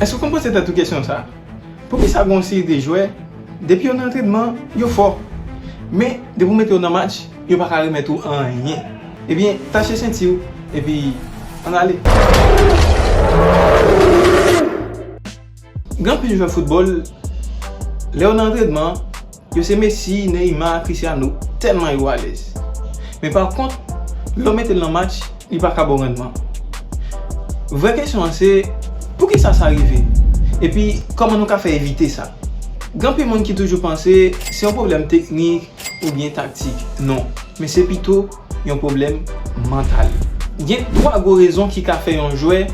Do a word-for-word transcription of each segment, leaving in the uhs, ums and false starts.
Èske w konn poze tèt ou kesyon sa a? Poukisa gen yon seri de jwè, depi yo nan antrenman, yo fò? Men, depi w mete yo nan match, yo pa ka remèt ou anyen. Ebyen, tache senti w, epi ann ale. Gen anpil jwè foutbòl, lè yo nan antrenman, yo se Messi, Neymar, Cristiano, tèlman yo alèz. Men pa kont, lè w mete l nan match, li pa ka ba w rannman. Vrè kesyon an se, poukisa sa rive? Epi, kòman nou ka fè evite sa? Gen anpil moun ki toujou panse se yon pwoblèm teknik oubyen taktik. Non, men se pito yon pwoblèm mantal. Gen twa gwo rezon ki ka fè yon jwè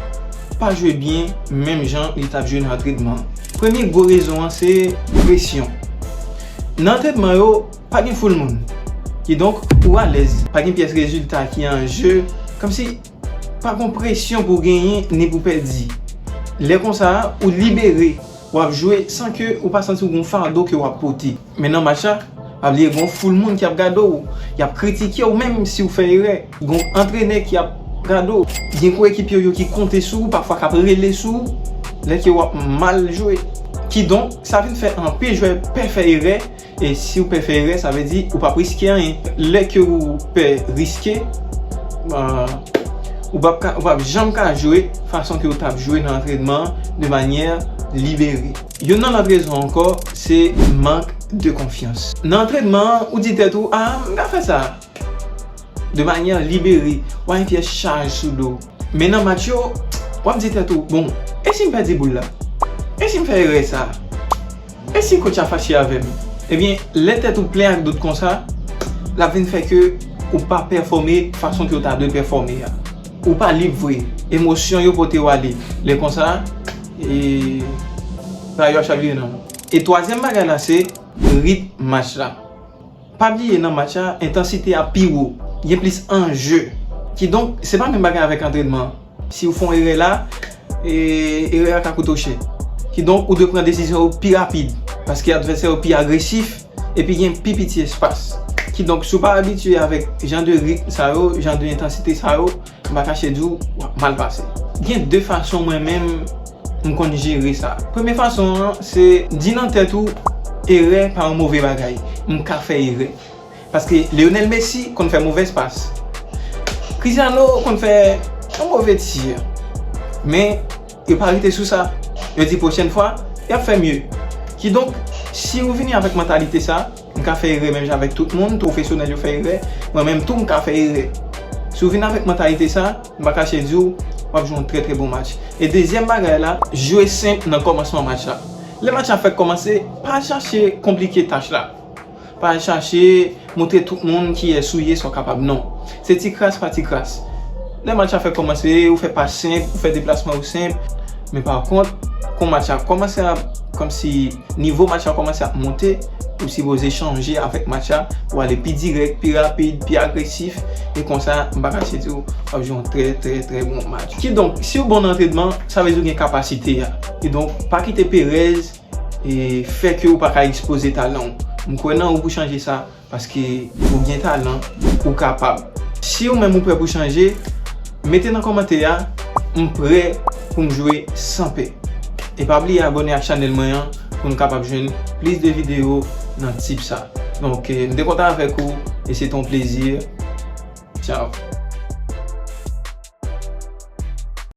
pa jwe byen menm jan li t ap jwe nan antrenman an. Premye gwo rezon an se presyon. Nan antrenman yo, pa gen foul moun. Kidonk, ou alèz. Pa gen pyès rezilta ki an je. Kòmsi pa gen presyon pou w genyen ni pou w pèdi. Lè konsa, ou libere. W ap jwe san ke ou pa santi w gen yon fado ke w ap pote. Men nan match la, pa bliye gen yon foul moun ki ap gade w, y ap kritike w menm si w fè erè. Gen yon antrenè ki ap gade w. Gen koyekipye w yo ki konte sou ou, pafwa k ap rele sou ou lè ke w ap mal jwe. Kidonk, sa vin fè anpil jwè pè fè erè. E si w pè fè erè, sa vle di ou p ap riske anyen. Lè ke ou pè riske, ah, ou p ap ka, ou p ap janm ka jwe fason ke ou t ap jwe nan antrenman an de manyè libere. Youn nan lòt rezon ankò, se mank de konfyans. Nan antrenman an, ou di tèt ou, "Ah, m ka fè sa." De manyè libere, w a gen pyès chaj sou do w. Men nan match yo, w ap di tèt ou, "Bon, e si m pèdi boul la? E si m fè erè sa a? E si coach la fache avè m?" Ebyen, lè tèt ou plen ak dout konsa, l ap vin fè ke ou pa pèfòme fason ke w ta dwe pèfòme a. Ou pa lib vre. Emosyon yo pote w ale. Lè konsa, e, bagay yo ap chavire nan ou. E twazyèm bagay la, se ritm match la. Pa bliye nan match la, entansite a pi wo. Gen plis anje. Kidonk, se pa menm bagay avèk antrenman. Si w fè yon erè la, e, erè a ka koute w chè. Kidonk, ou dwe pran desizyon yo pi rapid. Paske advèsè yo pi agresif, epi gen pi piti espas. Kidonk, si w pa abitye avèk jan de ritm sa yo, jan de entansite sa yo, m pa kache di w, w ap mal pase. Gen de fason mwen menm m konn jere sa. Premye fason an, se di nan tèt ou, erè pa yon move bagay. M ka fè erè. Paske Lionel Messi konn fè movèz pas. Cristiano konn fè yon move ti. Men, yo pa rete sou sa. Yo di pwochèn fwa, y ap fè mye. Kidonk, si ou vini avèk mantalite sa, m ka fè erè menm jan avèk tout moun, pwofesyonèl yo fè erè, mwen menm tou m ka fè erè. Si w vin avèk mantalite sa, m pa kache di w, w ap jwe yon trè trè bon match. E dezyèm bagay la, jwe senp nan kòmansman match la. Lè match la fèk kòmanse, pa chache konplike tach la. Pa chache montre tout moun kiyès ou ye, sa w kapab, non. Se ti kras pa ti kras. Lè match la fèk kòmanse, ou fè pas senp, ou fè deplasman ou senp. Men pa kont, kon match la kòmanse ap, kòmsi nivo match la kòmanse ap monte, ou sipoze chanje avèk match la, ou ale pi dirèk, pi rapid, pi agresif, e konsa, m pa kache di w, w ap jwe yon trè, trè, trè bon match. Kidonk, si w bon nan antrenman, sa vle di w gen kapasite a. Kidonk, pa kite perèz e fè ke w pa ka ekspoze talan w. M kwè nan ou pou chanje sa, paske ou gen talan, ou kapab. Si ou menm ou prè pou chanje, mete nan kòmantè a, "M prè pou m jwe san pè." E pa bliye abòne ak chanèl mwen an pou nou kapab jwenn plis de videyo nan tip sa. Donk, eh, m te kontan avèk ou e se te yon plezi. Tchao.